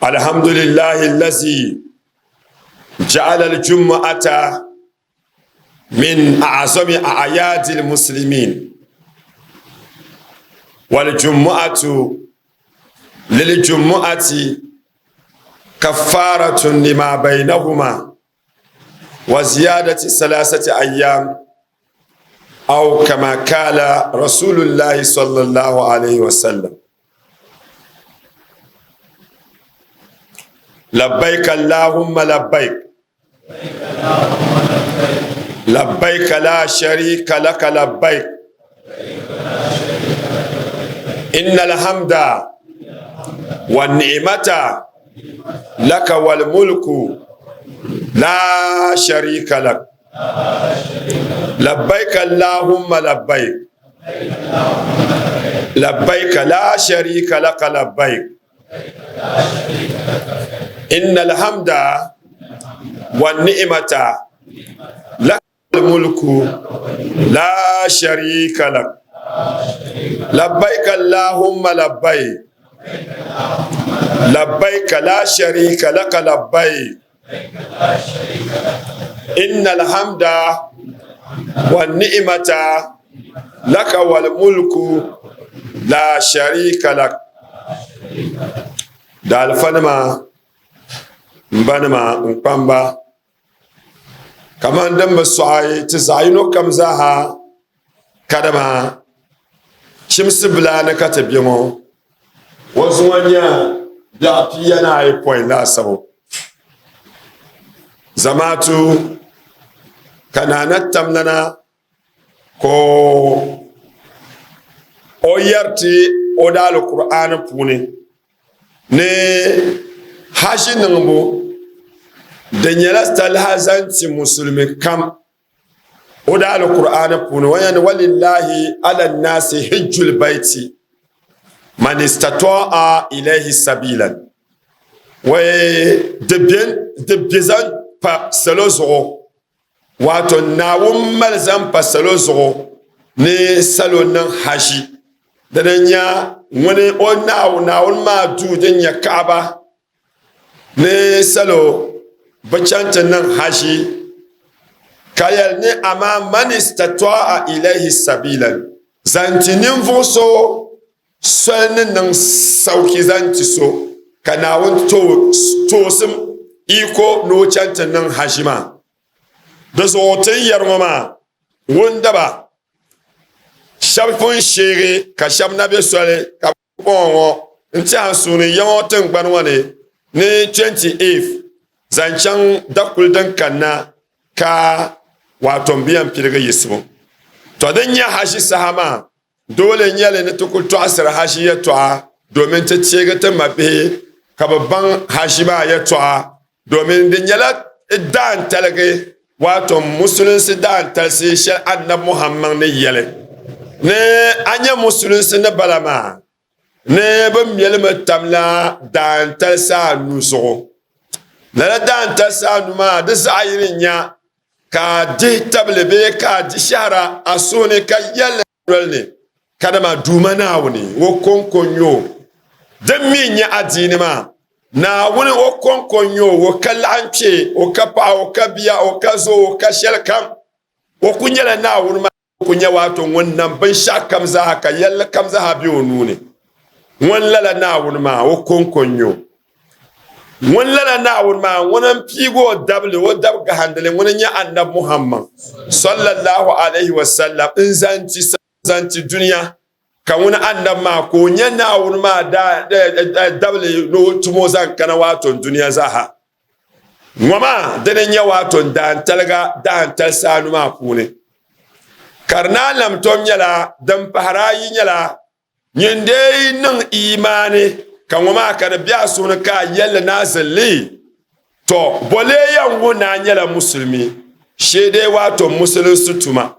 الحمد لله الذي جعل الجمعة من أعظم أعياد المسلمين والجمعة للجمعة كفارة لما بينهما وزيادة ثلاثة أيام أو كما قال رسول الله صلى الله عليه وسلم لبيك اللهم لبيك لبيك لا شريك لك لبيك إن الحمد والنعمة لك والملك لا شريك لك لبيك اللهم لبيك لبيك لا شريك لك لبيك إن الحمد والنعمة لك الملك لا شريك لك لبيك اللهم لبيك لبيك لا شريك لك لبيك إن الحمد والنعمة لك والملك لا شريك لك da alifanima n banima n kpamba kamani din bi sɔɣi ti zaɣ yino kam zaaha kadama chimsi bila ni ka ti bɛ ŋɔ o zuŋɔ nyɛ biɛɣu pia ni ayi pɔin laasabu zamaatu ka naana tamlana ka o yɛri ti o daalkur'ani puuni ni haʒi niŋbu di nyɛla talahi zaŋ ti musulimi kam o daalkur'ani puuni o yɛni walillahi ala nnaasi hijjul baiti man istata'a ilayhi sabilan wai di bɛ zaŋ pa salo zuɣu Wato Naawuni mali zaŋ pa salo zuɣu ni salo niŋ haʒi. Dini n-nyɛ ŋuni o Naawuni maa duu din nyɛ Kaaba ni salo bi chaŋ ti niŋ haʒi ka yɛli ni amaa man istatɔa ilayhi sabilan zaŋ ti ninvuɣ so soli ni niŋ sauki zaŋ ti so ka Naawuni toosim iko ni o chaŋ ti niŋ haʒi maa. Di zuɣu ti ni yɛri ŋɔ maa, ŋun daba shɛba pun sheegi ka shɛba na be soli ka bɔŋɔ ŋɔ n-tɛha n suuni ya ŋɔ tiŋgbani ŋɔ ni ni 28 zaŋ chaŋ dakuli din kanna ka waato m bi yɛn piligi yiɣisibu. Tɔ din nyɛ haʒi saha maa Doole n nyɛli ni ti kuli tɔɣisiri haʒi yɛtɔɣa domin ti teegi ti mabihi ka bɛ baŋ haʒi maa yɛtɔɣa domin di nyɛla daantaligi waato musulinsi daantalisi shɛli Annabi Muhammad ni yɛli ni a nya musulinsi ni bala maa ni bɛ mɛlimi tamla daantalisi anu zuɣu. Lala daantalisi anu maa di zaɣ yini n-nya ka a dihi tabili bee ka a di shɛhira a suhu ni ka yɛli noli ni, Kadama Duuma Naawuni o kɔŋko n-nyɛ o. Din mi n-nyɛ adiini maa, Naawuni o kɔŋko n-nyɛ o, o ka laɣim kpee, o ka paɣa, o ka bia, o ka zo, o ka shɛlikam. O kul nyɛla Naawuni maa. Ku nyɛ waato ŋun nam binshɛɣu kam zaaha ka yɛlli kam zaaha be o nuu ni. Ŋun lala Naawuni maa, o kɔŋko n-nyɛ o. Ŋun lala Naawuni maa, ŋuni m-piigi o dabili, o dab gahandili, ŋuni n-nyɛ Annabi Muhammad sallallahu alayhi wa sallam n-zaŋ ti zaŋ ti dunia, ka ŋuni Annabi maa ka o nyɛ Naawuni maa dabili ni o tum o zaŋ kana waato dunia zaaha. Ŋɔ maa dini n-nyɛ waato n daantaliga daantalisi anu maa puuni. Ka di naan lam tom nyɛla din pahiri ayi nyɛla nyin dee niŋ imaani ka ŋɔ maa ka di be a suhu ni ka a yɛlli ni a zilli tɔ bɔ lee yɛn wuhi ni a nyɛla musulimi shee dee waato musulinsi tuma.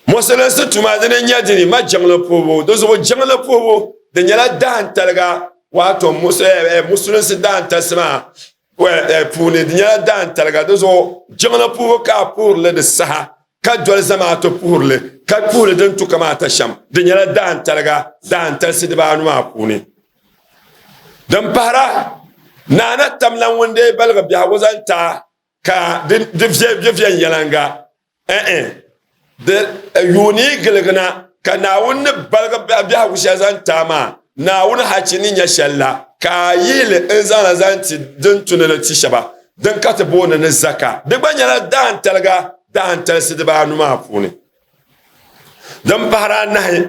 Musulinsi tuma dini n-nyɛ dini ma jiŋli puhibu di zuɣu jiŋli puhibu di nyɛla daantaliga waato musulinsi daantalisi maa puuni di nyɛla daantaliga di zuɣu jiŋli puhibu ka a puhirili di saha ka doli zamaatu puhirili ka puhiri din tu kamaata shɛm di nyɛla daantaliga daantalisi dibaanu maa puuni din pahira. Naa na tamla ŋun dee baligi biɛhigu zaŋ ti a ka di di viɛnyɛliŋga. Ɛn-ɛn, di yuuni yi giligina ka Naawuni ni baligi biɛhigu shɛli zaŋ ti a maa, Naawuni hachi ni nyɛ shɛli la, ka a yihi li n-zaŋ li zaŋ ti din tu ni di ti shɛba, din ka ti booni ni zaka. Di gba nyɛla daantaliga daantalisi dibaanu maa puuni. Din pahiri anahi,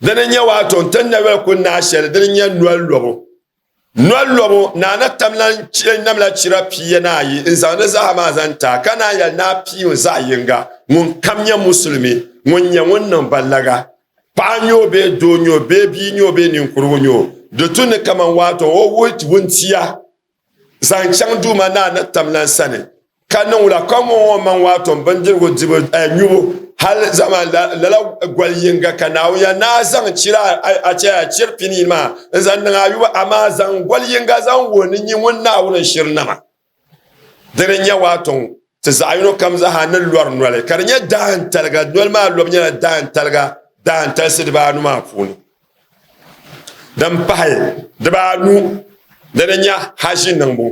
dini n-nyɛ waato n-ti nayoli ku naai shɛli, dini n-nyɛ noli lobu. Noli lobu, naa na tamla n-namla chira pia ni ayi n-zaŋ di zaa maa zaŋ ti a, ka naan yɛli ni a piimi zaɣ yiŋga ŋun kam nyɛ musulimi ŋun nyɛ ŋun niŋ balaga, paɣa n-nyɛ o bee doo n-nyɛ o bee bia n-nyɛ o bee ninkurigu n-nyɛ o, di tu ni kaman waato o wuhi wuntia zaŋ chaŋ Duuma Naa na tamlan sani. Ka niŋ wula ka ŋɔ ŋɔ maŋ waa tom bindirigu dibu nyubu hal zama lala goli yinga ka Naawuni ya ni a zaŋ chira a chaya chiri piniyini maa n-zaŋ niŋ a yubu, amaa zaŋ goli yinga zaŋ wuhi ni nyin ŋun Naawuni n-shiri nama. Dini n-nyɛ waa toŋ ti zaɣ yino kam zaa ni lɔri noli, ka di nyɛ daantaliga, noli maa lɔbu nyɛla daantaliga daantalisi dibaanu maa puuni. Din pahi dibaanu, dini n-nyɛ haʒi niŋbu.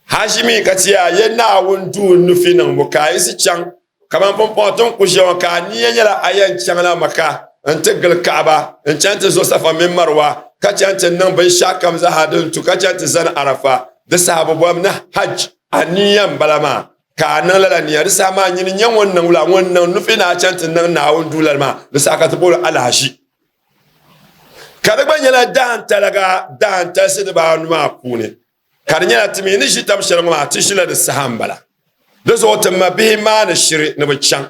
Haʒi mi ka ti yaa ye Naawuni duu nufi niŋbu ka a yiɣisi chaŋ kaman pumpɔŋɔ ti ni ku ʒiya ŋɔ ka a nia nyɛla a yɛn chaŋla Maka nti gili Kaaba n-chaŋ ti zo Safa mini Marwa ka chaŋ ti niŋ binshɛɣukam zaa din tu ka chaŋ ti zani Arafa. Di saha bɛ bolimi ni Hajj. A nia m-bala maa ka a niŋ lala nia. Di saha maa nyini n-nyɛ ŋun niŋ wula? Ŋun niŋ nufi ni a chaŋ ti niŋ Naawuni duu lala maa. Di saha ka ti booli alahaʒi. Ka di gba nyɛla daantaliga daantalisi dibaanu maa puuni. Ka di nyɛla ti mi ni ʒi tam shɛli ŋɔ maa, ti ʒila di saha m-bala. Di zuɣu ti ma bihi maani shiri ni bɛ chaŋ.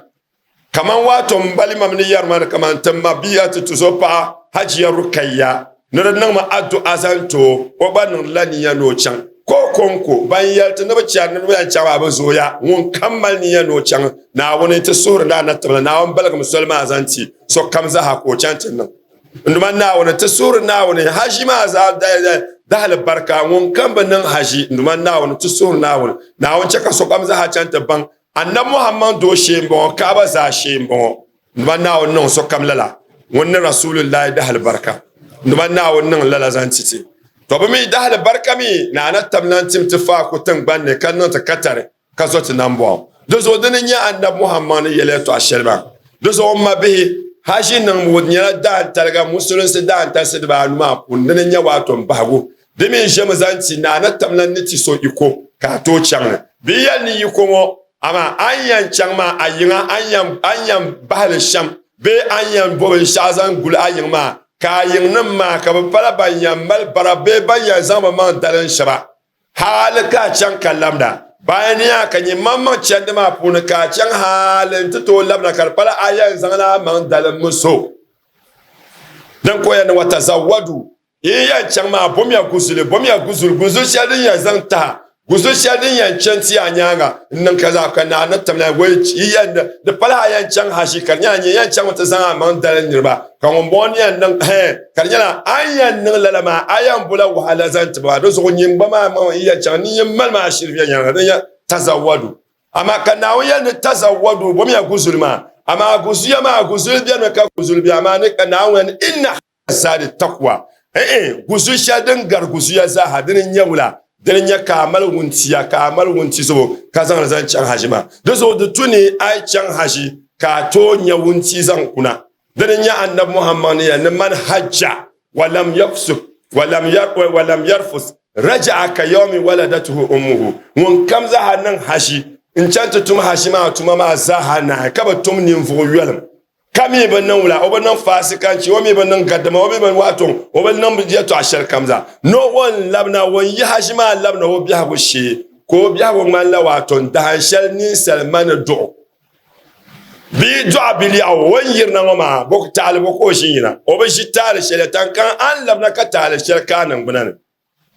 Kaman waato m-bali mam ni yɛri ma ni kaman ti ma bia ti tuzo paɣa Hajiya Rukayya ni di niŋmi adu'a zaŋ ti o, o gba niŋdila niya ni o chaŋ. Ka o kɔŋko, ban yɛli ti ni bɛ chani ni bɛ yɛn chaŋ maa bɛ zooya. Ŋun kam mali niya ni o chaŋ, Naawuni ti suhiri ni a na tibili Naawuni baligimi soli maa zaŋ ti sokam zaa ka o chaŋ ti niŋ. N Duuma Naawuni, ti suhiri Naawuni haʒi maa zaa dahali barika, ŋun kam bi niŋ haʒi, n Duuma Naawuni, ti suhiri Naawuni, Naawuni chɛ ka sokam zaa chaŋ ti baŋ Annabi Muhammad doo shee m-bɔŋɔ, Kaaba zaa shee m-bɔŋɔ. N Duuma Naawuni niŋ sokam lala, ŋun ni Rasuulullahi dahali barika. N Duuma Naawuni niŋ lala zaŋ ti ti. Tɔ bɛ mi dahali barika mi ni a na tam lan tim ti faako tiŋgbani ni ka niŋ ti katari. ka zo ti nambɔɣu. Di zuɣu dini n-nyɛ Annabi Muhammad ni yɛli yɛtɔɣa shɛli maa. Di zuɣu m mabihi, Haji niŋbu nyɛla daantaliga Musulinsi daantalisi dibaanu maa puuni, dini n-nyɛ waato m bahigu. Di mi ʒemi zaŋ ti ni a ni tam lan ni ti so yiko ka a tooi chaŋ ni. Bɛ yi yɛli ni yiko ŋɔ, amaa a ni yɛn chaŋ maa a yiŋa, a ni yɛn bahi li shɛm bee a ni yɛn bo binshɛɣu zaŋ guli a yiŋ maa, ka a yiŋnim maa ka bɛ pala ban yɛn mali bara bee ban yɛn zaŋ bɛ maŋ dalim shɛba. Hali ka a chaŋ ka labina, bayaniya ka nyɛ maŋmaŋ chandi maa puuni ka a chaŋ hali nti tooi labina ka di pala a yɛn zaŋla a maŋ dalim so. Din ka o yɛli ni watazawadu, yi yɛn chaŋ maa bomiya guzuli, bomiya guzuli, guzuli shɛli din yɛn zaŋ taha, guzuli shɛli din yɛn chɛ n-ti a nyaaŋa n-niŋ ka zaa ka naa ni timla yi yɛn di pala a yɛn chaŋ hashi ka di nyɛla nyɛ yɛn chaŋmi ti zaŋ a maŋ dalim niriba. Ka ŋun bɔŋɔ ni yɛn niŋ hɛn, ka di nyɛla a ni yɛn niŋ lala maa, a yɛn bola wahala zaŋ ti ba. Di zuɣu nyin gba maa maŋ yi yɛn chaŋ ni yin mali maa shiri viɛnyɛliŋga, din yɛn tazawadu. Amaa ka Naawuni yɛli ni tazawadu, bomiya guzuli maa. Amaa guzuya maa, guzuli benimi ka guzuli be, amaa ni ka Naawuni yɛli ni inna zadi taqwa. Ɛn-ɛn, guzuli shɛli din gari guzuya zaaha, dini n-nyɛ wula? Dini n-nyɛ ka a mali wuntia, ka a mali wuntizubu, ka zaŋ li zaŋ chaŋ haji maa. Di zuɣu di tu ni a yi chaŋ haji ka a tooi nya wuntia zaŋ kuna. Dini n-nyɛ Annabi Muhammad ni yɛli ni man hajja wa lam yafsuk wa lam yarfus raja'a ka yawmi waladatuhu ummuhu, ŋun kam zaaha niŋ haji n-chaŋ ti tum haji maa tuma maa zaaha naai ka bi tum ninvuɣ yolim, ka mi bi niŋ wula, o bi niŋ faasikanchi, o mi bi niŋ gadama, o mi bi waato, o bi niŋ yɛtɔɣa shɛli kam zaa, ni o ni labina, o ni yi haji maa labina o biɛhigu shee, ka o biɛhigu ŋmanila waato dahin shɛli ninsal ma ni duɣi bee dɔɣi biliɛɣu o ni yirina ŋɔ maa, bɔ taali bɔ ka o ʒi yina? O bi ʒi taali shɛli, tankaŋ a ni labina ka taali shɛli ka a niŋgbuna ni.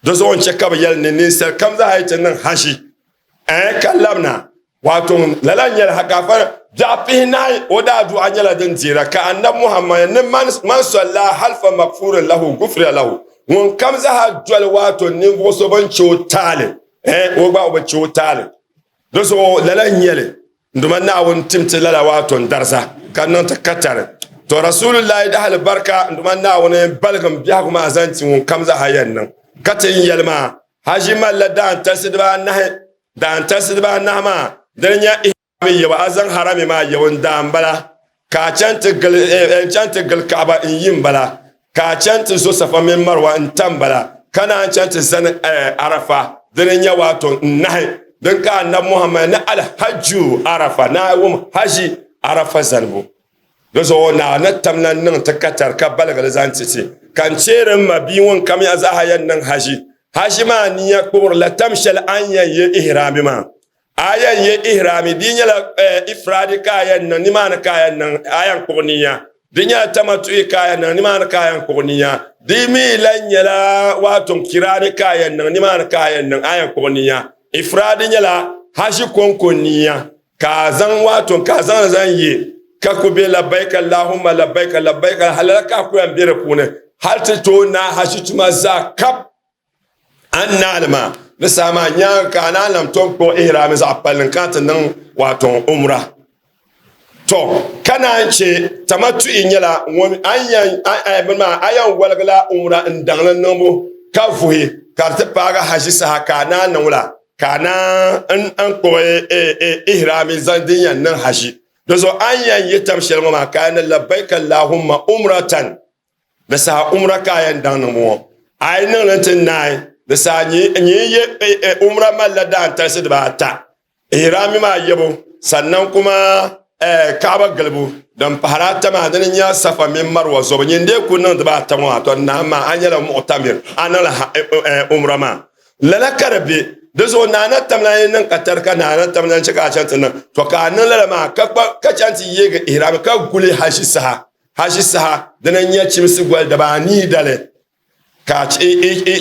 Di zuɣu n-chɛ ka bɛ yɛli ni ninsal kam zaa yi ti niŋ haʒi ɛɛn ka labina, waato lala n-nyɛli ha ka biɛɣu pihinahi o daadua nyɛla din deera ka Annabi Muhammad ni man salla halfa magfurin lahu gufira lahu, ŋun kam zaa doli waato ninvuɣ so bɛ ni chɛ o taali ɛɛn o gba o bi chɛ o taali. Di zuɣu lala n-nyɛli n Duuma Naawuni tim ti lala waato n dariza ka niŋ ti katari. To Rasuulullahi dahali barika n Duuma Naawuni baligim biɛhigu maa zaŋ ti ŋun kam zaa yɛn niŋ ka ti n yɛli maa. Haji malila daantalisi dibaanahi. Daantalisi dibaanahi maa dini nyɛ ihrami yɛbu, a zaŋ harami maa yɛbu n daa m-bala, ka a chaŋ ti gili, n chaŋ ti gili Kaaba n yi m-bala, ka a chaŋ ti zo Safa mini Marwa n ta m-bala, ka naan chaŋ ti zani Arafa, dini n-nyɛ waato n nahi din ka Anabi Muhammad ni Alhajju Arafa, ni a wum Haji Arafa zanibu. Di zuɣu naa ni tam lan niŋ ti katari ka baligi li zaŋ ti ti, ka n cheeri m ma bia ŋun kam ya zaaha yɛn niŋ haji. Haji maa nia kpubirila tam shɛli a ni yɛn ye ihraami maa. A yɛn ye ihraami di yi nyɛla ifraadi ka a yɛn niŋ, nimaani ka a yɛn niŋ, a yɛn kpuɣi nia. Di nyɛla tamatu'i ka a yɛn niŋ, nimaani ka a yɛn kpuɣi nia. Di mi lan nyɛla waatɔŋ kiraani ka a yɛn niŋ, nimaani ka a yɛn niŋ, a yɛn kpuɣi nia. Ifraadi nyɛla haji kɔŋko nia. Ka a zaŋ waato ka a zaŋ li zaŋ ye ka ku be labbaik Allahumma labbaik labbaik hal lala ka a ku yɛn be di puuni hal ti tooi naai haji tuma zaa kap a ni naai li maa. Di saha maa nyaaŋa ka a naan lan tom kpuɣi ihraami zaɣ palli n-kana ti niŋ waato umra. Tɔ! Ka naan chɛ tamatu'i nyɛla ŋun a ni yɛn bini maa a yɛn waligila umra n-daŋ li niŋbu ka vuhi ka di ti paagi haji saha ka a naan niŋ la. Ka a naan n kpuɣi ihrami zaŋ din yɛn niŋ haji. Di zuɣu a ni yɛn yi tam shɛli ŋɔ maa ka a ni labbaik Allahumma umratan, di saha umra ka a yɛn daŋ niŋbu ŋɔ. A yi niŋ li nti naai, di saha nyin yi umra malila daantalisi dibaata, ihrami maa yɛbu, sannan kuma Kaaba gilibu. Din pahiri ata maa dini n-nyɛ Safa mini Marwa zobu. Nyin dee ku niŋ dibaata ŋɔ maa, tɔ naai maa a nyɛla muɣtamir, a niŋla umra maa. Lala ka di be, di zuɣu naa na tam lan yi niŋ ka tari ka naa na tam lan chɛ ka a chaŋ ti niŋ. Tɔ ka a niŋ lala maa ka kpa ka chaŋ ti yeegi ihraami ka guli haji saha. Haji saha dini n-nyɛ chimsi goli daba anii dali ka i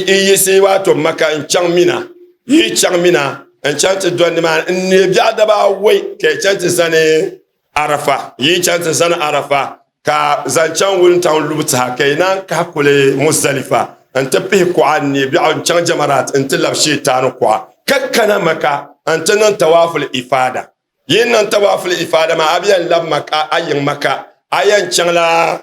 yiɣisi waato Maka n-chaŋ Mina. Yi yi chaŋ Mina n-chaŋ ti doli nimaani n-neei biɛɣu daba awɔi ka yi chaŋ ti zani Arafa. Yi yi chaŋ ti zani Arafa ka zaŋ chaŋ wuntaŋ lubu saha ka yi naan kahi kuli Muzdalifa nti pihi kuɣa n-neei biɛɣu n-chaŋ Jamarat nti labi Sheetaani kuɣa ka kana Maka nti niŋ Tawaaful Ifaada. Yi niŋ Tawaaful Ifaada maa a bi yɛn labi Maka a yiŋ Maka a yɛn chaŋla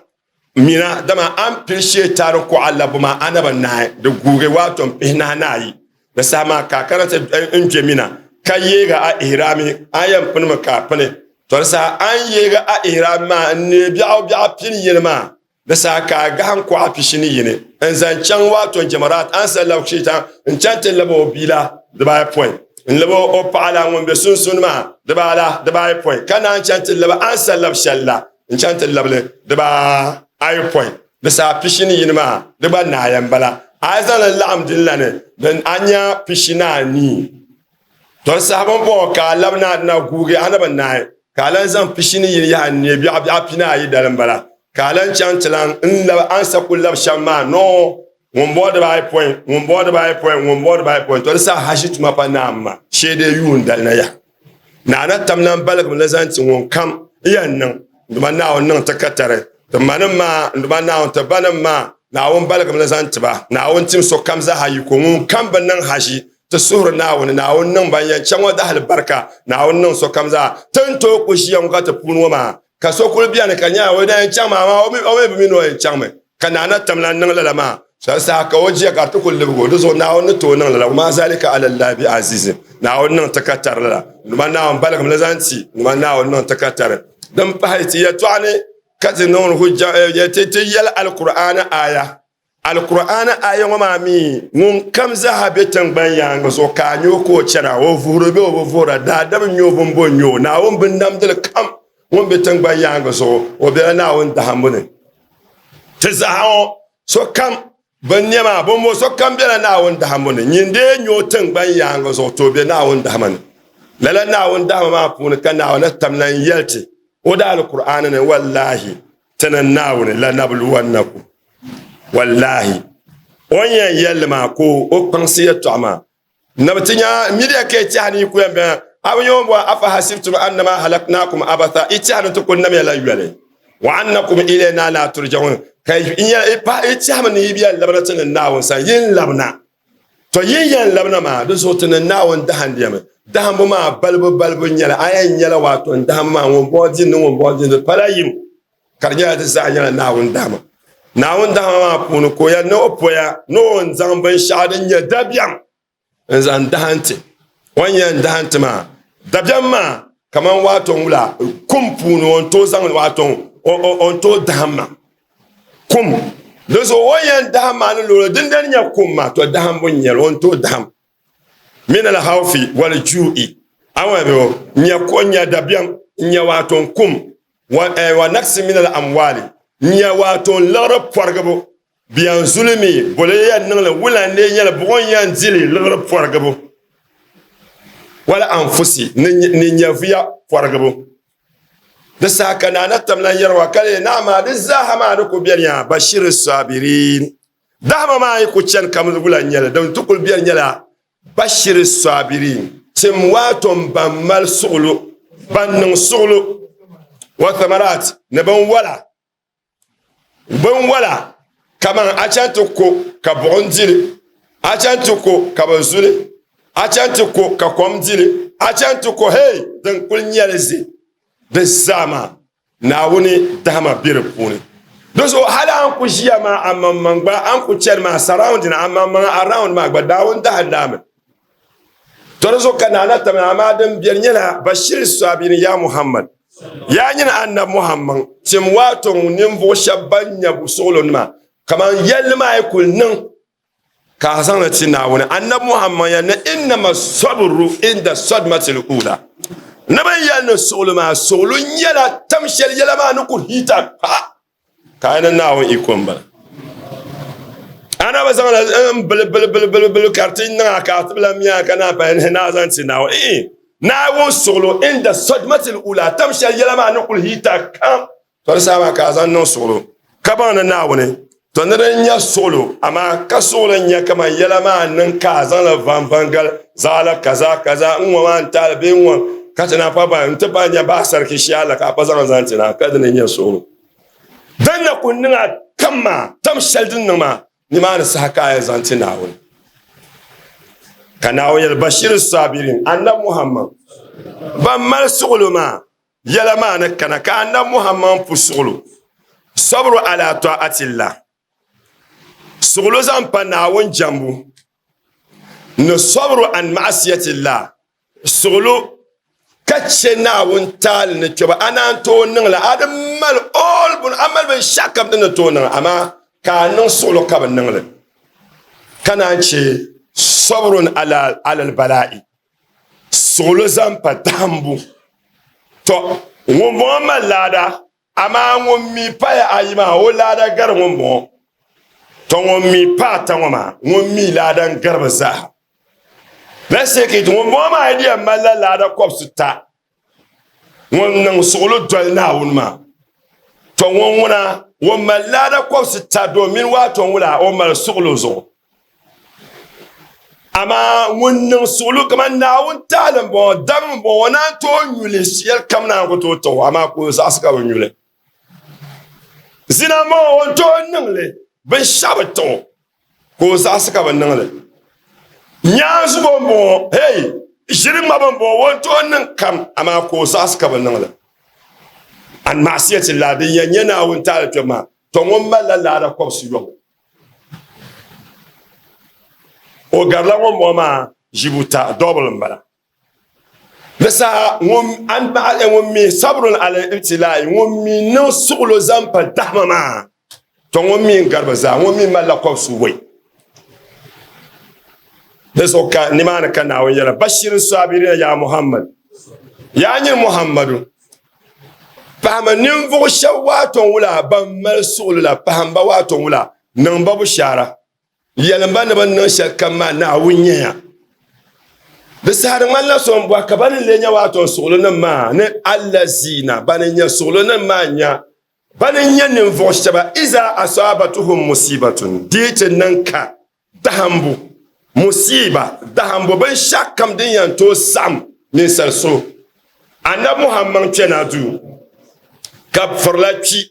Mina dama a ni pili Sheetaani kuɣa labbu maa a na bi naai di guugi waato m pihinahi ni ayi. Di saha maa ka a kana ti n kpe Mina ka yeegi a ihraami a ni yɛn pinimi ka a pini. Tɔ di saha a ni yeegi a ihraami maa n-neei biɛɣu biɛɣu pini yini maa, di saha ka a gahim kuɣa pishi ni yini n-zaŋ chaŋ waato Jamarat a ni sa labi Sheetaan n-chaŋ ti labi o bia la dibaayopɔin n-labi o paɣa la ŋun be sunsuuni maa dibaala dibaayopɔin ka naan chaŋ ti labi a ni sa labi shɛli la n chaŋ ti labili dibaa ayopɔin di saha pishi ni yini maa di gba naaya m-bala. A yi zaŋ li laɣim din la ni din a nya pishi ni anii. Tɔ di saha bɔŋɔ ka a labi na na guugi a na bi naai ka a lan zaŋ pishi ni yini yaha n-neei biɛɣu biɛɣu pinaayi dali m-bala ka a lan chaŋ ti lan n labi a ni sa kuli labi shɛm maa noo ŋun bɔŋɔ dibaayopɔin ŋun bɔŋɔ dibaayopɔin ŋun bɔŋɔ dibaayopɔin tɔ di saha haʒi tuma pa naam maa shee dee yuun dali na yaha. Naa na tam lan baligimi li zaŋ ti ŋun kam yɛn niŋ n Duuma Naawuni niŋ ti katari, ti manim maa, n Duuma Naawuni, ti banim maa, Naawuni baligimi li zaŋ ti ba. Naawuni tim sokam zaaha yiko, ŋun kam bi niŋ haʒi, ti suhiri Naawuni, Naawuni niŋ ban yɛn chaŋ ŋɔ dahali barika, Naawuni niŋ sokam zaa. Ti ni tooi ku ʒiya ŋɔ ka ti puuni ŋɔ maa, ka so kuli beni ka nyaya o na yɛn chaŋ maa, amaa o mi bi mi ni o yɛn chaŋmi. Ka naa na tam lan niŋ lala maa sani saha ka o jia ka di ti kul libigi o. Di zuɣu Naawuni ni tooi niŋ lala, wa maa zalika ala Allahi bi azizin. Naawuni niŋ ti ka tari lala. Dama Naawuni baligimi li zaŋ ti, dama Naawuni niŋ ti ka tari. Din pahi ti yɛtɔɣa ni ka ti niŋdi hujja, ti yɛli Alkur'aani aaya. Alkur'aani aaya ŋɔ maa mi ŋun kam zaaha be tiŋgbani yaaŋa zuɣu ka a nya o ka o chana, o vuhiri bee o bi vuhira, daadam n-nyɛ o, bimbo n-nyɛ o, Naawuni binnamdili kam ŋun be tiŋgbani yaaŋa zuɣu, o bela Naawuni dahimbu ni. Ti zaha ŋɔ sokam bin nɛma bɔmbɔ sokam bela Naawuni dahimbu ni. Nyin dee nyɛ o tiŋgbani yaaŋa zuɣu to be Naawuni dahima ni. Lala Naawuni dahima maa puuni ka Naawuni na tam lan yɛli ti o daalkur'aani ni, Wallahi, ti ni Naawuni lanabluwannakum. Wallahi, o ni yɛn yɛli li maa ka o kpaŋsi yɛtɔɣa maa. Na bi ti nya midiya ka yi tɛha ni yi ku yɛn bɛn a bi nyɛ o bɔhi, Afa hasibtum annama halaknakum abatha, yi tɛha ni ti kul namya la yoli? Wa annakum ilayna la turja'un, ka yi tɛhimi ni yi bi yɛn labina ti ni Naawuni sani, yin labina. Tɔ! Yin yɛn labina maa, di zuɣu ti ni Naawuni dahindiyami. Dahimbu maa balibu balibu nyɛla, a yɛn nyɛla waato n dahimbu maa ŋun bɔŋɔ dini ni ŋun bɔŋɔ dini, di pala yim, ka di nyɛla di zaa nyɛla Naawuni dahima. Naawuni dahima maa puuni ka o yɛli ni o poya ni o ni zaŋ binshɛɣu din nyɛ dabiɛm. n zaŋ dahanti o ni yɛn dahanti maa dabiɛm maa kamani waato wula kum puuni o ni tooi zaŋ waato o ni tooi daham ma kum di zuɣu o ni yɛn daham maa ni loori dindali nyɛ kum maa to dahambu n nyɛli o ni tooi daham min alhawfi wal ju'i awa bɛ nya ko nya dabiɛm nya waato kum wa eh, wa naqsi min al amwali nya waato liɣiri pɔrigibu bɛ yɛn zuli mi boli yɛn niŋli wula n lee nyɛli buɣum yɛn dili liɣiri pɔrigibu wala anfusi ni nyɛvuya pɔrigibu di saha ka naa na tam lan yɛri wa ka lee naa maa di zaaha maa di ku beni yaa bashiri sabirin Dahama maa yi ku chani kam wula n-nyɛli, din ti kuli beni nyɛla bashiri sabirin, tim waatom ban mali suɣulo, ban niŋ suɣulo, wa thamarat, ni binwala, binwala kaman a chani ti ko ka buɣim dili, a chani ti ko ka bɛ zuli, a chani ti ko ka kom dili, a chani ti ko hey din kuli nyɛli zi di zaa maa. Naawuni dahama be di puuni. Di zuɣu hali a ni ku ʒiya maa a maŋmaŋ gba, a ni ku chani maa surrounding a maŋmaŋ around maa gba Naawuni dahindi a mi. To di zuɣu ka naa na tam amaa din beni nyɛla Bashir Sabirin ya Muhammad. Yaa nyini Annabi Muhammad, tim waato ninvuɣu shɛba ban nya suɣulo nima kaman yɛlli maa yi kuli niŋ ka a zaŋli ti Naawuni. Annabi Muhammad ya ni innama sabru inda sadmatil ula. Ni bin yɛli ni suɣulu maa, suɣulu nyɛla tam shɛli yɛla maa ni ku hita pa ka a ni Naawuni iko n bala. A na bi zaŋla n bili bili bili bili bili ka di ti niŋ a ka a ti bi lan mi a ka naan pahi ni a zaŋ ti Naawuni. Ii, Naawuni suɣulu inda sadmatil ula, tam shɛli yɛla maa ni kuli hita kam. To di saha maa ka a zaŋ niŋ suɣulo ka baŋ ni Naawuni to ni din nyɛ suɣulo, amaa ka suɣulo n-nyɛ kaman yɛla maa niŋ ka a zaŋ li vanvangali zaɣila kaza kaza n-ŋɔ maa n-taali bee n-ŋɔ ka ti naan pa baŋ nti pahi nya baasariki shee la ka a pa zaŋ li zaŋ ti na ka di ni nyɛ suɣulo. Din na kul niŋ a kam maa, tam shɛli din niŋ maa, nimaani saha ka a yɛn zaŋ ti Naawuni. Ka Naawuni yɛli, Bashiri sabirin, Annabi Muhammad, ban mali suɣulo maa, Yɛla maa ni kana ka Annabi Muhammad pu suɣulo, sabru ala ta'atillah, suɣulo zaŋ pa Naawuni jɛmbu, ni sabru an ma'asiyatillah, suɣulo ka che Naawuni taali ni kpɛbu, a naan tooi niŋli, a di mali all buni, a mali binshɛɣu kam din ni tooi niŋ, amaa ka a niŋ suɣulo ka bi niŋli, ka naan che sabrun ala al-bala'i. Suɣulo zaŋ pa dahimbu. Tɔ! Ŋumbɔŋɔ mali laada, amaa ŋun mi paya ayi maa o laada gari ŋumbɔŋɔ. Tɔ! Ŋun mi pa ata ŋɔ maa, ŋun mi laada n-gari bɛ zaa. Let's take it, ŋumbɔŋɔ maa yi di yɛn malila laada kɔbisi ta, ŋun niŋ suɣulo doli Naawuni maa. Tɔ! Ŋun ŋuna, ŋun mali laada kɔbisi ta domin waato ŋula o mali suɣulo zuɣu. Amaa ŋun niŋ suɣulo kaman Naawuni taali m-bɔŋɔ, dam m-bɔŋɔ, o naan tooi nyu li shɛli kam naan ku tooi tiɣ o, amaa ka o zaɣisi ka bi nyu li. Zina m-bɔŋɔ, o ni tooi niŋ li binshɛɣu bi tiɣ o, ka o zaɣisi ka bi niŋ li. Nyaanzubo m-bɔŋɔ, hei, ʒiri ŋmabu m-bɔŋɔ, o ni tooi niŋ kam, amaa ka o zaɣisi ka bi niŋ li. An ma'asiyati la, din yɛn nyɛ Naawuni taali kpɛbu maa, tɔ ŋun malila laada kɔbisi yɔbu. O garila ŋun bɔŋɔ maa ʒibuta dɔbili m-bala. Di saha ŋun ŋun mi sabrun ala ibtilaa'i ŋun mi niŋ suɣulo zaŋ pa dahima maa to ŋun mi n-gari bɛ zaa ŋun mi malila kɔbisi wei. Di zuɣu ka nimaani ka Naawuni yɛla bashiri saabirina yaa Muhammad yaa nyini Muhammadu Pahimi ninvuɣ shɛb waato wula ban mali suɣili la, pahim ba waato wula, niŋ ba bushaara. Yɛlim ba ni bɛ ni niŋ shɛlikam maa Naawuni nya ya. Di saha di ŋmanila so m-bɔhi ka ba ni lee nya waato suɣilinim maa ni allazina, bani n-nyɛ suɣilinim maa nya, bani n-nyɛ ninvuɣ shɛba iza asabatuhum musibatun, di yi ti niŋ ka Dahimbu, musiiba, dahimbu binshɛɣu kam din yɛn tooi saɣim ninsal so. Anabi Muhammad kpɛna duu ka firila kpi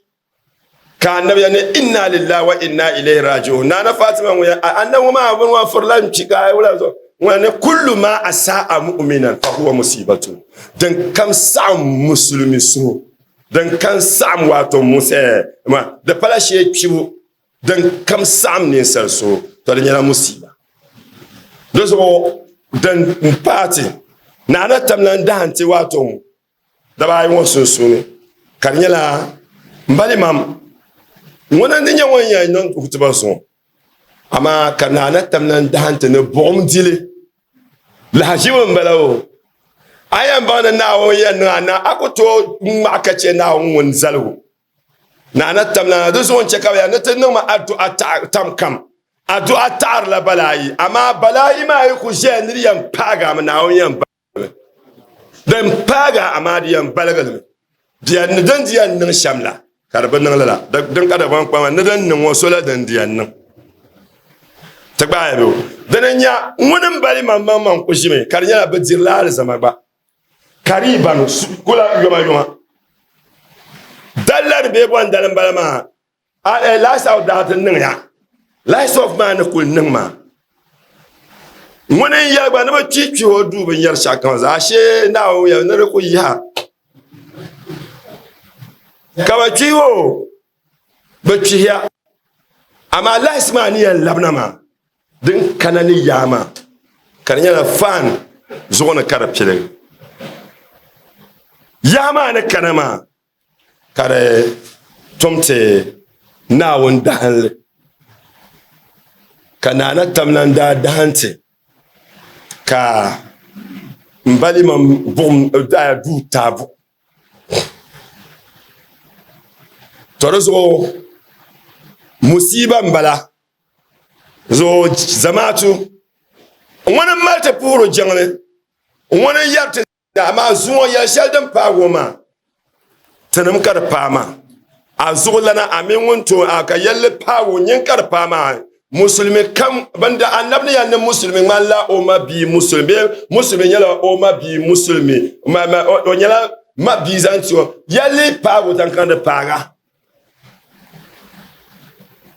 ka anabi ya ni inna lillahi wa inna ilayhi raji'un. Nana Fatima ŋun ya anabi ŋɔ maa bini ŋɔ firila n-kpi ka a wula zuɣu ŋun ni kullu ma asa'a mu'minan fa huwa musibatun. Din kam saɣim musulimi suhu, din kam saɣim wato musa di pala shee kpibu Din kam saɣim ninsal so, to di nyɛla musiba. Di zuɣu Din paati Naa na tam lan dahinti waato daba ayi ŋɔ sunsuuni ka di nyɛla m ba limam ŋuna n-di nyɛ ŋun yɛn niŋ hutuba zuŋɔ amaa ka Naa na tam lan dahinti ni buɣim dili lahaʒibu m-bala o. A yɛn baŋ ni Naawuni yɛn niŋ a na a ku tooi ŋmaɣi ka chɛ Naawuni ŋun zaligu. Naa na tam lana di zuɣu n-chɛ ka bɛ yɛli ni ti niŋmi adu'a tam kam. Adu'a taɣirila balaayi, amaa balaayi maa yi ku ʒɛya ni di yɛn paagi a mi, Naawuni yɛn baligi li. Din paagi a, amaa di yɛn baligi li mi. Di yɛn ni din di yɛn niŋ shɛm la, ka di bi niŋ lala. Din ka Dagbaŋ kpaŋa ni din niŋ ŋɔ so la din di yɛn niŋ. Ti gbaaya bɛ o. Dini n-nya ŋuni m-bali maŋmaŋmaŋ ku ʒimi ka di nyɛla bɛ dirila alizama gba. Ka di yi bani kula yomayoma dalilari bee bɔndali m-bala maa, a Lice-out daa ti niŋya. Lice-off maa ni kuli niŋ maa, ŋuni n-yɛli gba ni bɛ kpi kpi o duu binyɛr shɛɣu kam zaa shee Naawuni yɛli ni di ku yiha ka bɛ kpi o, bɛ kpihiya. Amaa lice maa ni yɛn labina maa Din kana ni yaa maa ka di nyɛla faan zuɣu ni ka di piligi. Yaa maa ni kana maa ka di tom ti Naawuni dahinli ka Naa na tam lan daa dahinti ka m ba limam buɣim daa duu taabu. To di zuɣu musiiba m-bala. Zuɣu zamaatu ŋuni m mali ti puhiri jiŋli ŋuni n yɛri ti amaa zuŋɔ yɛli shɛli din paagi o maa tinim ka di paai maa a zuɣulana a mini ŋun tooi a ka yɛlli paagi o nyin ka di paai maa musulimi kam bin da annabi ni yɛli ni musulimi ŋmanila o ma bia musulimi bee musulimi nyɛla o ma bia musulimi o nyɛla ma bia zaŋ ti o yɛlli paagi o zaŋ kaŋ di paaga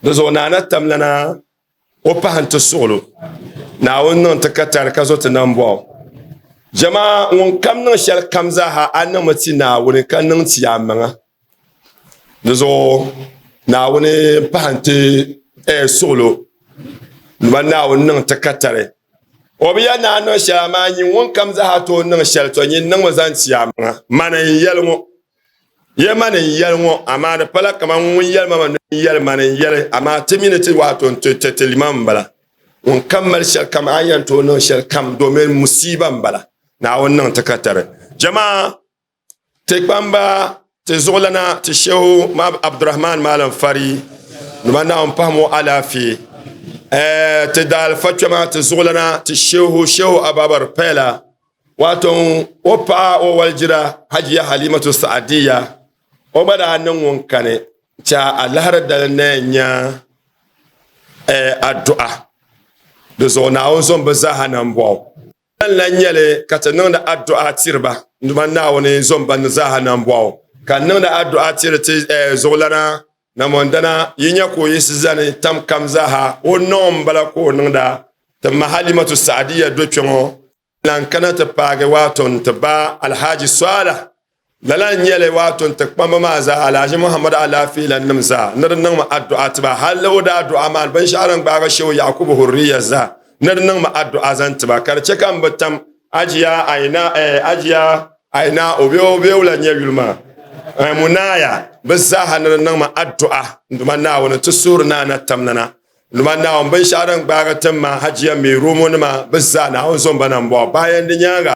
Di zuɣu Naa na tamlana o pahi n-ti suɣilo. Naawuni niŋ ti katari ka zo ti nambɔɣu. Jɛmaa ŋun kam niŋ shɛli kam zaaha a niŋmi ti Naawuni ka niŋ ti a maŋa. Di zuɣu Naawuni pahi n-ti suɣilo. Dama Naawuni niŋ ti katari. O bi yɛli ni a niŋ shɛli amaa nyin ŋun kam zaaha tooi niŋ shɛli to nyin niŋmi zaŋ ti a maŋa. Mani n-yɛli ŋɔ. Ye mani n-yɛli ŋɔ, amaa di pala kaman ŋun yɛli ma mi ni yɛli mani n-yɛli, amaa ti mi ni ti waato n-ti ti ti limam m-bala. Ŋun kam mali shɛlikam, a ni yɛn tooi niŋ shɛlikam domin musiiba m-bala. Naawuni niŋ ti katari. Jɛmaa, ti kpamba, ti zuɣulana, ti Shehu Abdurrahman Malam Fari, nima Naawuni pahim o alaafee. Ɛɛ, ti daalifa kpɛma, ti zuɣulana, ti Shehu, Shehu Ababar Pɛla, Wato o paɣa o walijira Hajiya Halimatu Sa'adiya o gba daa niŋ ŋun kani cha alahiri dali na yɛn nya adu'a di zuɣu Naawuni zom bi zaaha nambɔɣu. Lan lan nyɛli ka ti niŋdi adu'a tiri ba Duuma Naawuni zom ba zaaha nambɔɣu ka niŋdi adu'a tiri ti zuɣulana Namɔndana yi nya ka o yiɣisi zani tam kam zaaha o nɔŋ m-bala ka o niŋda ti ma Halimatu Sa'adiya do kpɛŋɔ lan kana ti paagi waato n-ti ba Alhaji Salah. Lala n-nyɛ li waato n-ti kpamba maa zaa, Alhaji Muhammad Alaafee la nim zaa, ni di niŋmi adu'a ti ba. Hali o daa du'a maa ni binshɛɣu din gbaagi Shehu Yakubu Hurriya zaa, ni di niŋmi adu'a zaŋ ti ba, ka di chɛ ka m bi tam Ajiya Aina, eh, Ajiya Aina, o bee o bee wula n-nyɛ yuli maa, eh, Munaya, bɛ zaaha ni di niŋmi adu'a n-Duuma Naawuni ti suhuri ni a na tamlana. Nima Naawuni binshɛɣu din gbaagi ti ma Hajiya Mairomo nima bɛ zaa Naawuni zom ba nambɔɣu bayan di nyaaŋa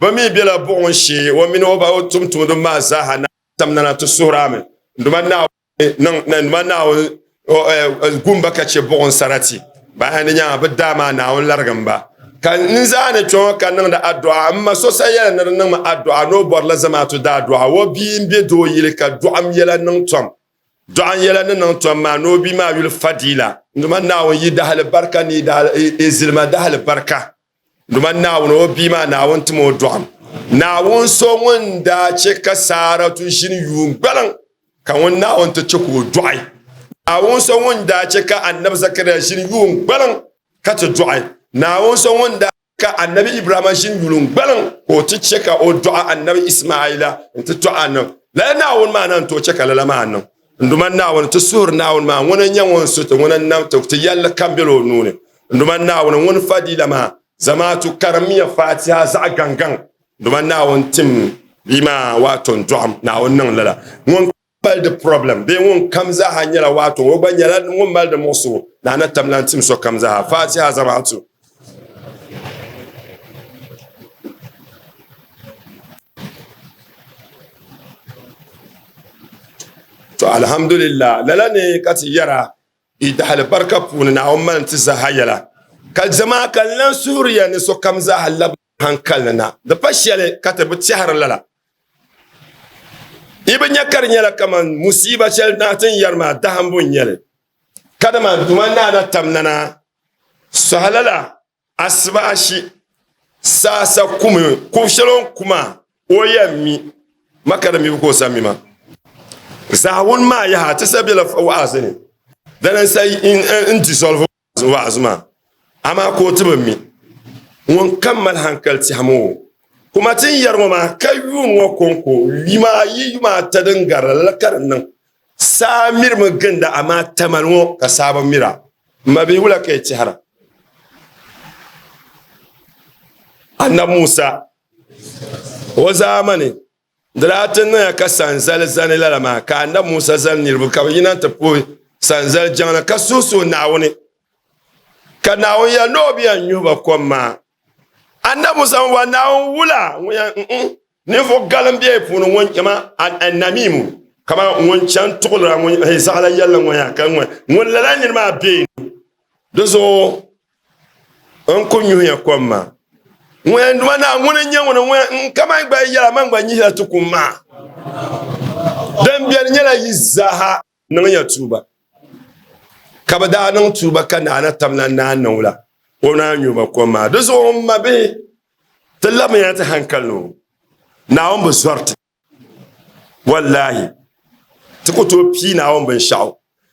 bɛ mi bela buɣim shee o mini o ba o tumtumdiba maa zaaha Naawuni tamna na ti suhiri a mi Nduma Naawuni niŋ Nduma Naawuni gum ba ka che buɣim sarati bayan di nyaaŋa bɛ daa maa Naawuni larigim ba ka n zaani kpɛŋɔ ka niŋdi adu'a m ma so sa yɛli ni di niŋmi adu'a ni o bɔrila zamaatu daadɔɣu o bia m-be doo yili ka dɔɣim yɛla niŋ tom Dɔɣim yɛla ni niŋ tom maa ni o bia maa yuli Fadila. Nduma Naawuni yi dahali barika ni yi zilima dahali barika. Nduma Naawuni o bia maa Naawuni tim o dɔɣim. Naawuni so ŋun daa chɛ ka Saaratu ʒini yuun gbaliŋ ka ŋun Naawuni ti chɛ ka o dɔɣi. Naawuni so ŋun daa chɛ ka Anabi Zakaria ʒini yuun gbaliŋ ka ti dɔɣi. Naawuni so ŋun daa Ka Annabi Ibrahima ʒini yuli n-gbaliŋ ka o ti chɛ ka o dɔɣi Annabi Ismaila nti tɔɣi Annabi. Lala Naawuni maa na n-tooi chɛ ka lala maa niŋ. N Duuma Naawuni, ti suhiri Naawuni maa, ŋuna n-nyɛ ŋun su ti, ŋuna n-nam ti, ti yɛlli kam bela o nuu ni. N Duuma Naawuni, ŋun fadiila maa. Zamaatu karimmiya Fatiha zaɣ gaŋgaŋ dama Naawuni tim bia maa waato n-dɔɣim. Naawuni niŋ lala. Ŋun mali di problem bee ŋun kam zaaha nyɛla waato o gba nyɛla ŋun mali di muɣisigu ni a na tam lan tim sokam zaaha. Fatiha Zamaatu. To alhamdulillah lala ni ka ti yɛra Yi dahali barika puuni Naawuni mali ti zaaha yɛla, ka zama ka n lan suhiri ya ni sokam zaaha labi hankali ni na. Di pa shɛli ka ti bi tɛhiri lala. Yi bi nya ka di nyɛla kaman musiiba shɛli na ti ni yɛri maa dahimbu n-nyɛ li. Kadama Duuma Naa na tam nana sɔhi lala Asibaasi saasa kumi kubu shɛli o ni ku maa o yɛn mi ma ka di mibu ka o sa mi ma. Zaawuni maa yaha ti sa bela wa'azi ni dana n sa n dissolve wa'azi maa amaa ka o ti bi mi ŋun kam mali hankali tɛhimi o kuma ti ni yɛri ŋɔ maa ka yuun ŋɔ kɔŋko yuma ayi yuma ata din gari la lala ka di niŋ saa mirimi ginda amaa tamali ŋɔ ka saa bi mira M mabihi wula ka yi tɛhira? Annabi Musa o zaamani di daa ti niŋya ka sanzali zani lala maa ka Annabi Musa zali niriba ka bɛ yina nti puhi sanzali jiŋli ka suhi suhi Naawuni ka Naawuni yɛli ni o bi yɛn nyuhi ba kom maa. Annabi Musa wa Naawuni wula ŋun yɛn n Ninvuɣ galim be yi puuni ŋun kama anamimu kama ŋun chani tuɣilira ŋun zaɣila yɛlli ŋɔ yaa ka ŋun ŋun lala niri maa be ni di zuɣu n ku nyuhiya kom maa ŋun yɛn duma naa ŋuni n-nyɛ ŋuni ŋun n kama gba yɛla man gba nyihila ti kum maa din beni nyɛla yi zaaha niŋya tuuba ka bɛ daa niŋ tuuba ka naa na tam la naa niŋ la o naa nyu ba kom maa di zuɣu m ma bihi ti labimiya ti hankali ni o Naawuni bi zɔri ti wallahi ti ku tooi pii Naawuni binshɛɣu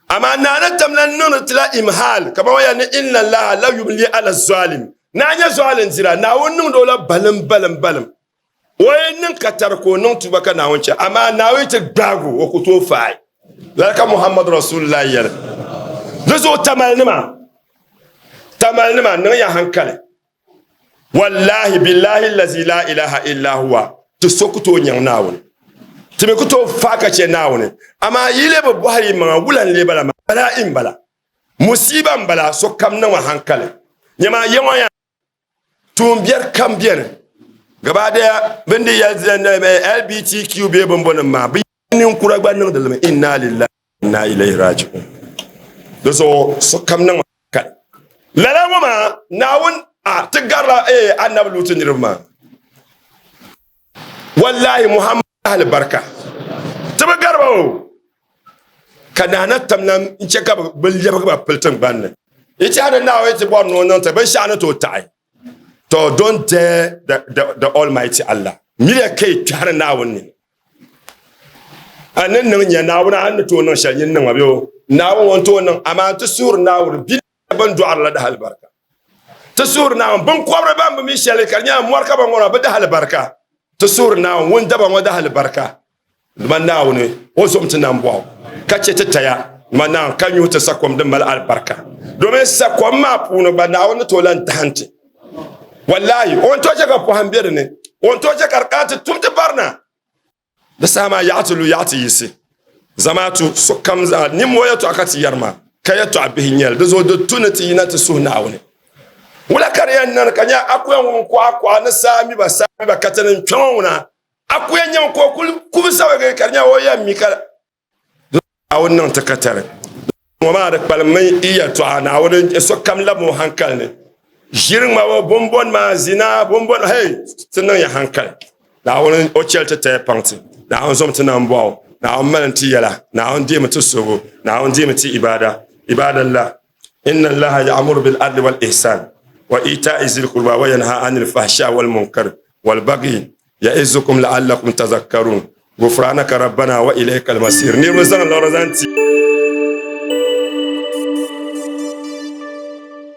amaa naa na tam la niŋdi ti la imhal kamani o yɛli ni inna Allaha la yumli ala zalim naa nyɛ zalim dira Naawuni niŋdi o la balim balim balim O yi niŋ ka tari ka o niŋ tuuba ka Naawuni chɛ, amaa Naawuni ti gbaag o, o ku tooi faai. Lala ka Muhammad Rasulullah yɛli. Di zuɣu tamalinima, tamalinima, niŋ ya hankali. Wallahi billahi allazi la ilaha illa huwa, ti so ku tooi nyaŋ Naawuni. Ti mi ku tooi faai ka chɛ Naawuni. Amaa yi lee bi bɔhiri yi maŋa, wula n-lee bala maa? Balaa'i m-bala, musiiba m-bala, sokam niŋ ma hankali. Nyama, ya ŋɔ ya. Tuunbiɛri kam beni gabaadaya bɛ ni yɛli LBTQ bee bimbɔnim maa bɛ ninkura gba niŋdi li mi inna lillahi wa inna ilayhi raji'un di zuɣu sokam niŋ kali lala ŋɔ maa Naawuni a ti garila ee anabi Lutu niriba maa wallahi Muhammad ahli barika ti bi gariba o ka naa na tam na n chɛ ka bi lɛbigi ba pili tiŋgbani ni yi tɛha ni Naawuni ti bɔri ni o niŋ ti binshɛɣu ni tooi taɣi to don't dare the, the, the almighty Allah miriya ka yi kpɛhiri Naawuni ni a ni niŋ nya Naawuni a ni tooi niŋ shɛli nyin niŋma bɛ o Naawuni ŋun tooi niŋ amaa ti suhuri Naawuni bi bin dɔɣiri la dahali barika ti suhuri Naawuni binkɔbiri ban bi mi shɛli ka di nyɛla mɔri ka ba ŋɔra bi dahali barika ti suhuri Naawuni ŋun daba ŋɔ dahali barika Dama Naawuni o zom ti nambɔɣu ka chɛ ti taya, dama Naawuni ka nyuhi ti sakom din mali alibarika, domin sakom maa puuni gba Naawuni ni tooi lan dahim ti. Wallahi, o ni tooi chɛ ka pɔhim be di ni, o ni tooi chɛ ka di kana ti tum ti barina. Di saha maa yaɣa ti lu, yaɣa ti yiɣisi. Zamaatu sokam zaa nimmoo yɛtɔɣa ka ti yɛri maa, ka yɛtɔɣa bihi n-nyɛ li. Di zuɣu di tu ni ti yina ti suhi Naawuni. Wula ka di yɛn niŋdi ka nya akuya ŋun kɔɣa kɔɣa ni saa mi ba, saa mi ba ka ti ni kpe ŋɔ ŋuna? Akuya nyɛmi ka o kuli kubi sabigi ka di nyɛla o yɛn mi ka Naawuni niŋ ti katari ŋɔ maa di kpalimmi i yɛltɔɣa Naawuni sokam labi o hankali ni ʒiri ŋmabo bumbɔn maa zina bumbɔn hey ti niŋ ya hankali Naawuni o chɛli ti taya paŋ ti Naawuni zom ti nambɔɣu Naawuni mali ti yɛla Naawuni deemi ti suhigu Naawuni deemi ti ibada ibadallah inna Allaha ya'muru bil adli wal ihsan wa ita'i zil qurba wa yanha anil fahsha wal munkar wal baghi ya'izukum la'allakum tazakkarun gufranaka rabbana wa ilaykal masir niriba zaŋ liɣiri zaŋ ti.